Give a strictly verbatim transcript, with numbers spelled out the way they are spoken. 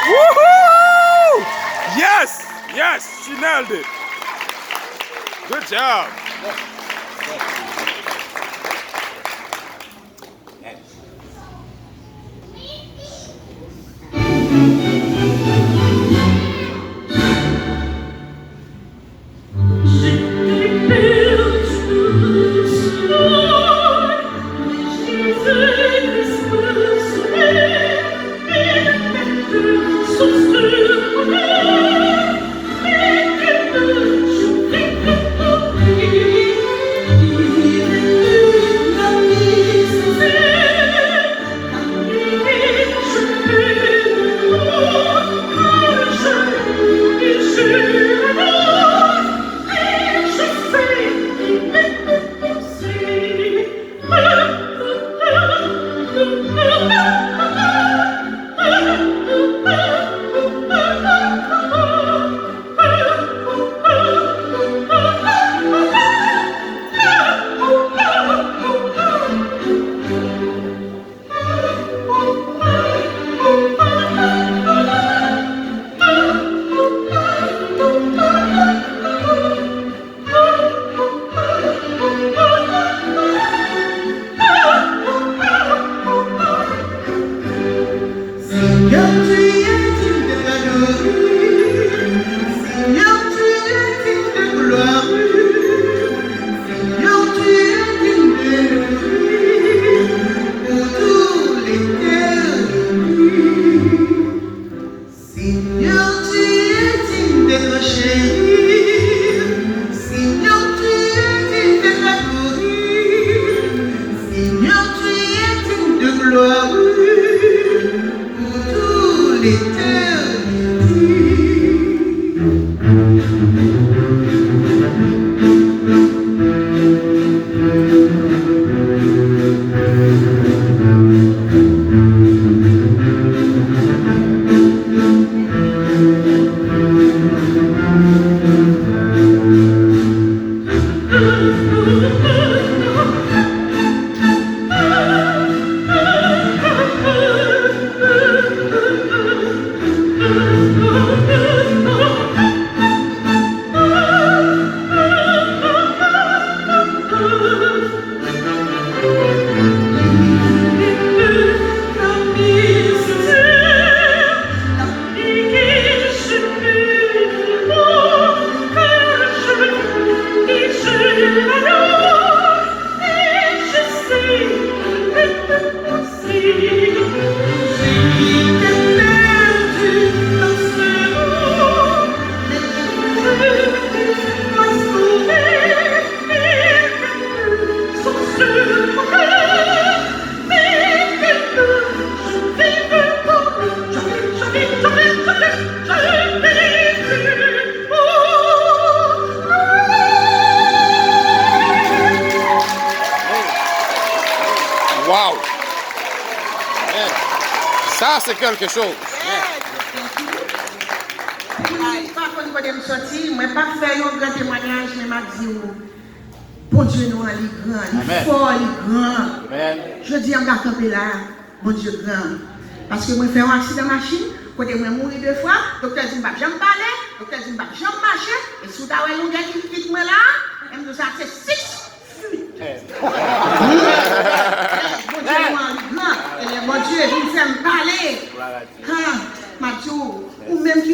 Woohoo! Yes! Yes! She nailed it! Good job! Wow! Sa se quelque chose. Pou moun ki pa konn kote m soti, mwen p ap fè yon gran temwayaj, men m ap di w, Bondye nou an, li gran, li fò, li gran. Jodi a m ka kanpe la, Bondye gran. Paske mwen fè yon aksidan machin, kote mwen mouri de fwa, doktè di m p ap janm pale, doktè di m p ap janm mache, e si w ta wè longè ki kit mwen la, m di w sa se six feet. Bondye nou an, li gran, e lè Bondye vin fè m pale, ha, m ap di w, ou menm ki